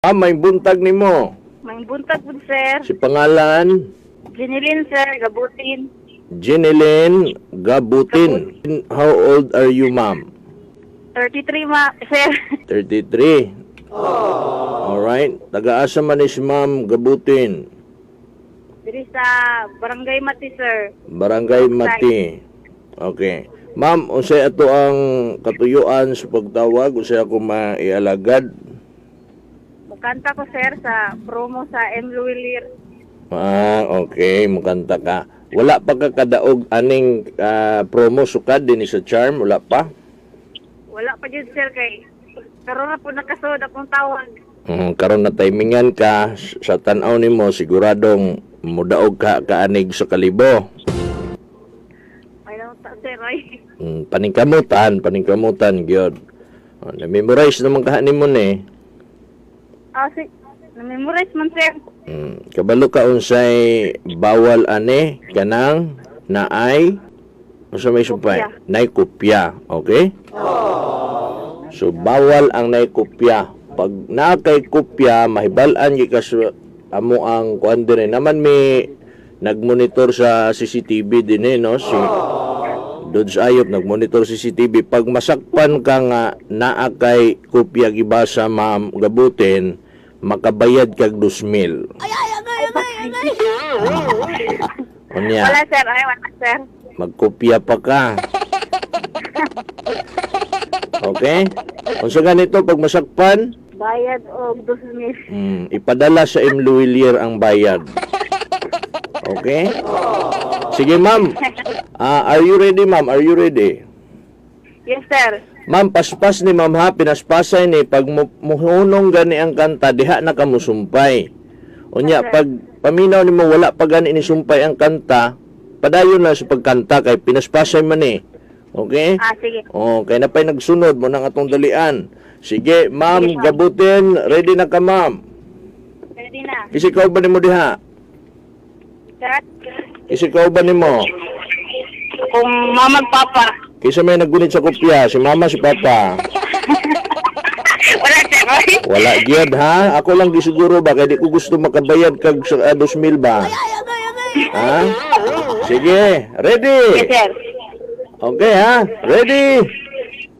Ah, may buntag nimo. May buntag po, sir. Si pangalan? Jinilin, sir. Gabutin. Jeneline Gabutin. How old are you, ma'am? 33, ma, sir. 33. Alright. Taga-asa man ni si Ma'am Gabutin? Diri sa Barangay Mati, sir. Barangay Mati. Okay. Ma'am, unsay ato ang katuyuan sa pagtawag? Unsay ako maialagad? Mukanta ko, sir, sa promo sa M. Luwilier. Ah, okay. Mukanta ka. Wala pa ka kadaog aning promo sukad din sa Charm? Wala pa? Wala pa jud, sir, kay karon na po nakasod akong tawag. Karon na timingan ka sa tan-aw nimo, siguradong mudaog ka kaanig sa kalibo. Ay lang ta, sir, ay. Paningkamutan, paningkamutan gyud. Oh, na-memorize naman ka nimo ni. Ah, si na-memorize man, sir. Kabalo ka unsay bawal ani kanang naay unsa may sumpay? Kopya. Nay kopya, okay? So bawal ang nay kopya. Pag naa kay kopya, mahibal-an gyud ka sa amo ang kuan dinhi. Naman may nagmonitor sa CCTV din eh, no? Si Dodge Ayop nagmonitor CCTV. Pag masakpan ka nga naa kay kopya gibasa, ma'am Gabutin, makabayad kag 2,000. Unya, Wala, sir, ay wala, sir. Magkopya pa ka. Okay? Unsa ganito pag masakpan, Bayad og 2,000. Ipadala sa M. Luwilier ang bayad. Okay? Sige, ma'am. Ah, are you ready, ma'am? Are you ready? Yes, sir. Ma'am, paspas ni ma'am ha, pinaspasay ni pag muhunong gani ang kanta, diha na ka musumpay. Unya, pag paminaw nimo wala pa gani ni sumpay ang kanta, padayon na sa pagkanta kay pinaspasay man eh. Okay? Ah, sige. Oh, kay na pa'y nagsunod mo nang atong dalian. Sige, ma'am, Gabutin, ready na ka, ma'am? Ready na. Isikaw ba nimo diha? Sir? Isikaw ba nimo? Kung mama ug papa. Kaysa may naggunit sa kopya, si mama, si papa? Wala, sir, ay. Wala gyud ha. Ako lang gisiguro ba kay di ko gusto makabayad kag sa 2,000 ba. Ha? Sige, ready. Yes, sir. Okay ha. Ready.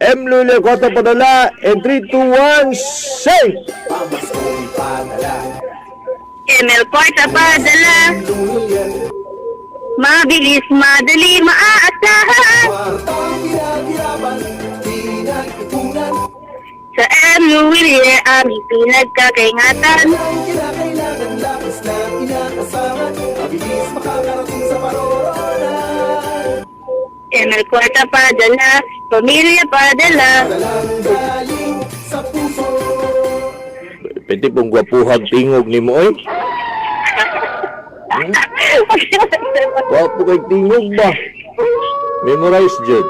M. Lule Kota Padala in 3, 2, 1, sing! ML Kwarta padala. Mabilis, madali, maaasahan. Sa M. Luwilier, aming pinagkakaingatan. ML Kwarta padala, pamilya padala. Pwede pong gwapuhag tingog ni mo oy. Gwapo kay tingog ba? Memorize jud.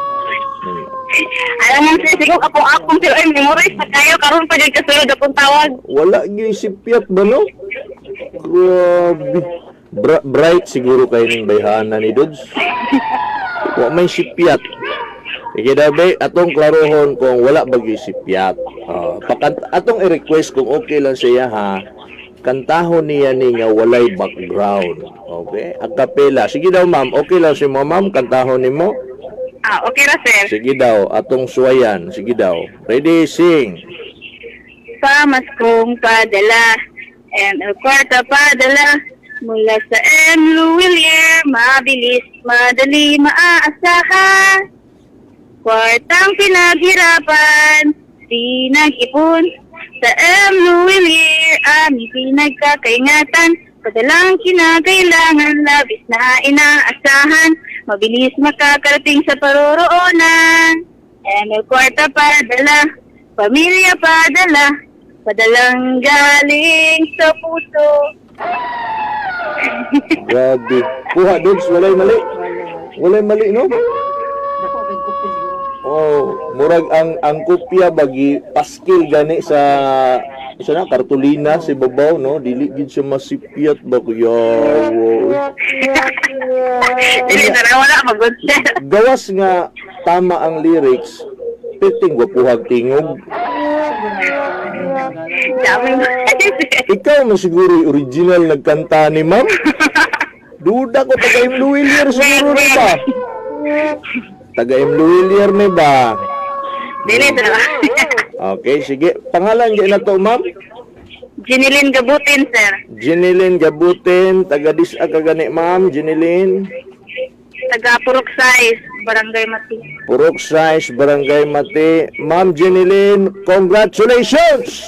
Alam mo, sir, siguro akong-akong pero ay memorize na kayo. Karon pa dyan kasunod akong tawag. Wala gyud sipyat ba no? Grabe. Bright siguro kay ning bayhana ni Dudes. Wa may sipyat. Sige daw bay, atong klarohon kung wala ba gyud sipyat. Ah, atong i-request kung okay lang siya ha. Kantahon niya ni nga walay background. Okay? A cappella. Sige daw ma'am, okay lang si mo ma'am, kantahon nimo. Ah, okay ra, sir. Sige daw, atong suwayan. Sige daw. Ready, sing. Pamaskong padala, ML Kwarta padala, mula sa M. Luwilier, mabilis, madali, maaasahan. Kwartang pinaghirapan, pinag-ipon, sa M. Luwilier, aming pinagkakaingatan, padalang kinakailangan, labis na inaasahan, mabilis makakarating sa paroroonan. ML Kwarta padala, pamilya padala, padalang galing sa puso. Grabe. Kuha, Dudes, walay mali. Walay mali, no? Oh, murag ang kopya bagi paskil gani sa na kartulina si babaw no, dili gid siya masipyat ba kuya. Wo. Dili na wala magod sir. Gawas nga tama ang lyrics, piting gwapuhag tingog. Daming Ikaw man siguro yung original nagkanta ni ma'am. Duda ko, taga M. Lhuillier siguro ni ba? Taga M. Lhuillier ni ba? Dili, sir. Okay, sige. Pangalan dyan na to, ma'am? Jinilin Gabutin, sir. Jeneline Gabutin, taga Disa ka gani, ma'am. Jeneline. Taga Purok Size, Barangay Mati. Purok Size, Barangay Mati. Ma'am Jeneline, congratulations!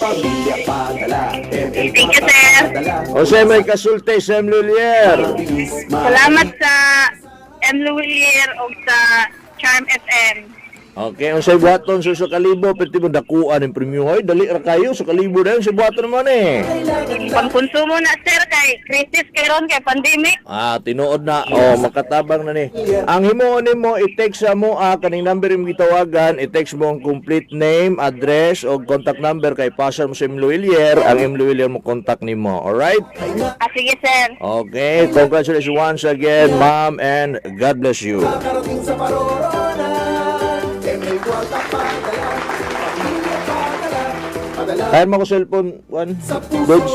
Thank you, sir. Jose may kasulti sa M. Lhuillier. Salamat sa M. Lhuillier o sa Charm FM. Okay, unsay buhaton sa kalibo, pwede mo dakuan ang premium. Hoy, dali ra kayo sa kalibo dayon sa buhaton naman eh. Pangkonsumo na, sir, kay crisis karon kay pandemic. Ah, tinuod na. Oh, makatabang na ni. Ang himuon nimo i-text sa mo kaning number imong gitawagan, i-text mo ang complete name, address o contact number kay pasar mo sa M. Lhuillier, ang M. Lhuillier mo contact nimo. Alright? Ah, sige, sir. Okay, congratulations once again, ma'am, and God bless you. Karating sa paroroonan, eh may kwarta padala, pamilya padala, padala Kaya mo ko cellphone, one, sa puso. Goods.